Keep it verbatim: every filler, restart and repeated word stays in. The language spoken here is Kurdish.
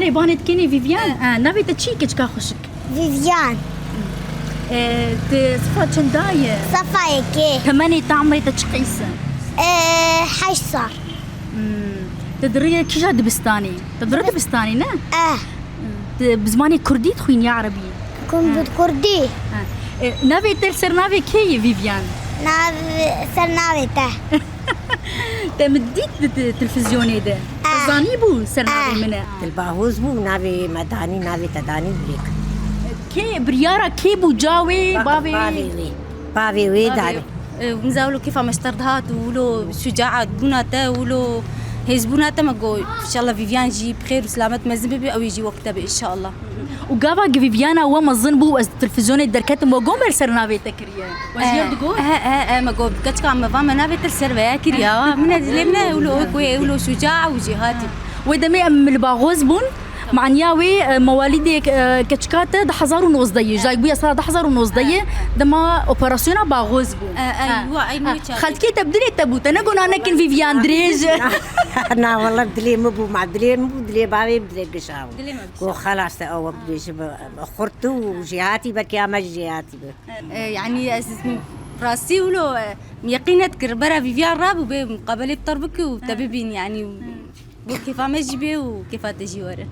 Lê banê dikenê Vivian, e, navê te çi keçika xweşik? Vivian. E, tu sifa çenda ye? Safa yekê. Temenê te, emrê te çi qîs e? E, heşt sal. Hmm. Te di rê kîja dibistanê? Te di rê dibistanê ne? Eh. Te bi zimanê kurdî dixwîn ya erebî? Kum-, kurdî. Ha. E, navê te li ser navê kê ye Vivian? Nav-, ser navê te. Te min dît di te-, televîzyonê de. Ah. Te zanîbû ser navê min e. Dilbahoz bû, navê me danî, navê te danî bilêk. Kê biryara kê bû, ca wê, Ba-, bavê? Bavê wê. Bavê wê danî. E, min zewlo kêfa me ji te re dihat û wilo şucaat bûna te, wilo hêzbûna te me got, inşallah Vivian jî bi xêr û selamet mezin bibe, ew ê jî wek te be, inşallah. Û gava Viviana we mezin bû, ez televîzyonê derketim, we got me li ser navê te kiriye. We jî digot? He, he, he, me got, keçika me va me navê te li ser veya kiriya. Min ez lê min e, wilo wek wê, wilo şuca û jêhatî. Wê demê em li Baxoz bûn. Maniya wê, e, mewalîdê, e, keçika te du hezar û nozdeh ye. Jayk bûye sala du hezar û nozdeh ye. Dema operasyona Baxoz bû. E, e, Ha. wa, ey, Ha. nû çaxê. Xelkê te bi dilê te bû. Te negona nekin Vivian dirêj. Na, wala dilê min bû, ma dilê min bû, dilê bavê min dilê gişa bû. Dilê me Go xelas te ew bibêje bi xurt û jêhatî be, kêya me jî jêhatî be. E, yani ez rastî wilo, e, yeqîn nedikir, bera Vivian rabû bê muqabelê bi te re bike û te bibîn, yani bo kêfa me jî bê û kêfa te jî were.